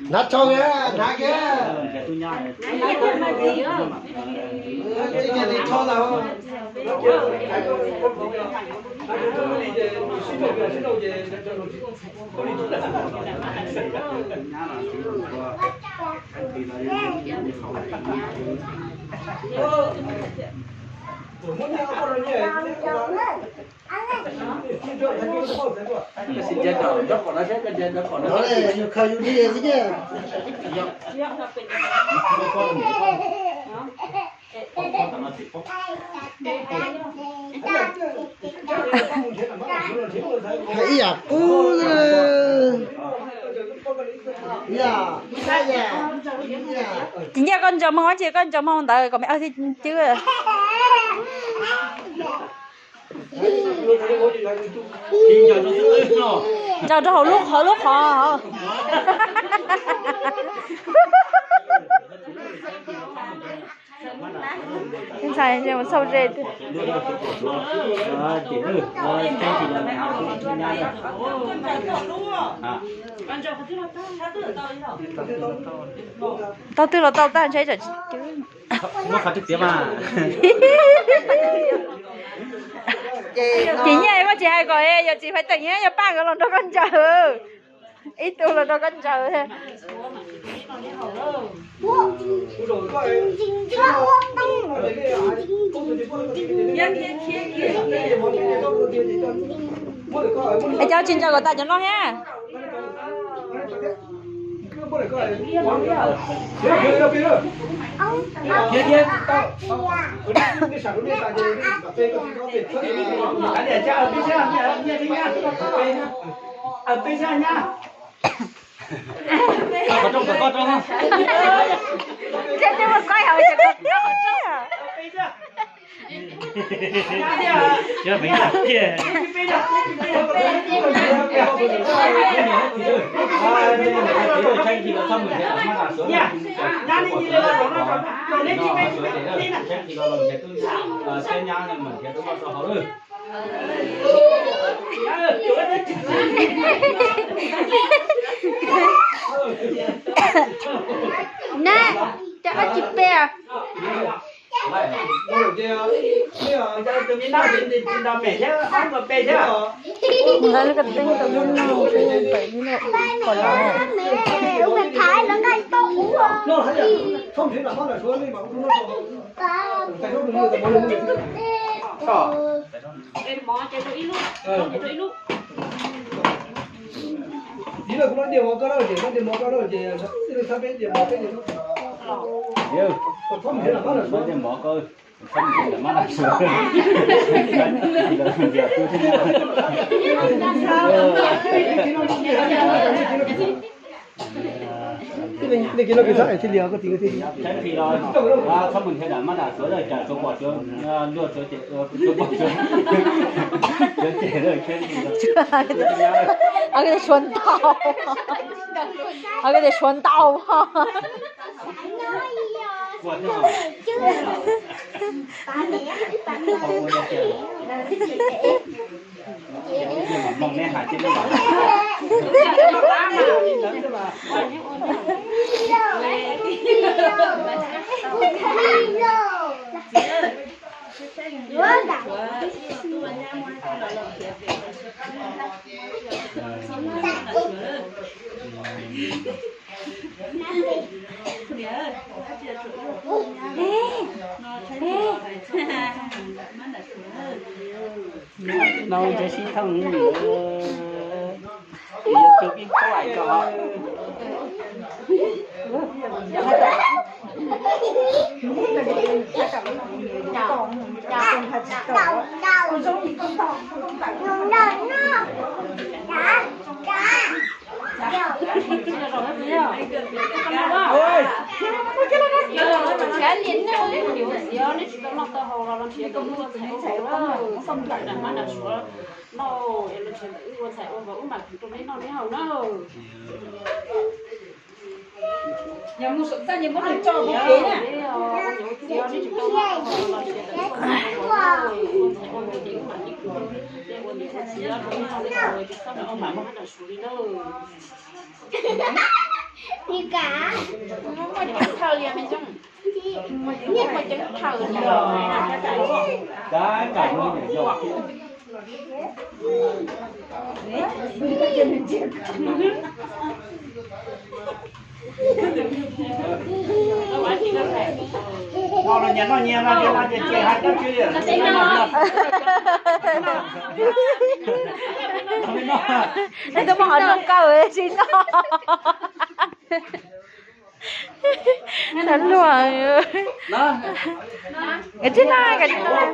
Hnav tsho kiag, hnav kiag. Hais ib yam qub. Tsis nyiaj koj ntsaws moog ces koj ntsaws moog ntawd kom me thiaj cwb. Ntsaws rau hauv lub qhov, lub qhov. Ntxhais mus xauj ze twg. Tau twg los tau tag, ntshai tsam tsis cwb. Muab qhov twg tiav mas. Tsis nyiaj koj tsis hais kom yog txiv fais teem nyiaj yog paj nkawd los nrog koj ntsaws. Ib tug los nrog koj ntsaws. Es cov tsis ntsaws kom tas cov no thiab. Thiab twb ua koj hauv ces koj qhov tseeb. Na, cov ob tsis pe. Nqa lub koj teeb rau lub no, pem lub no, pom los. Tshuav ntau, tshuav ntau. No ces sib thooj, yuav tsum ib pob ais tso. Twb muaj qhov rooj kaw tsis noj. Txhua luag. Kav tsij noj, kav tsij noj.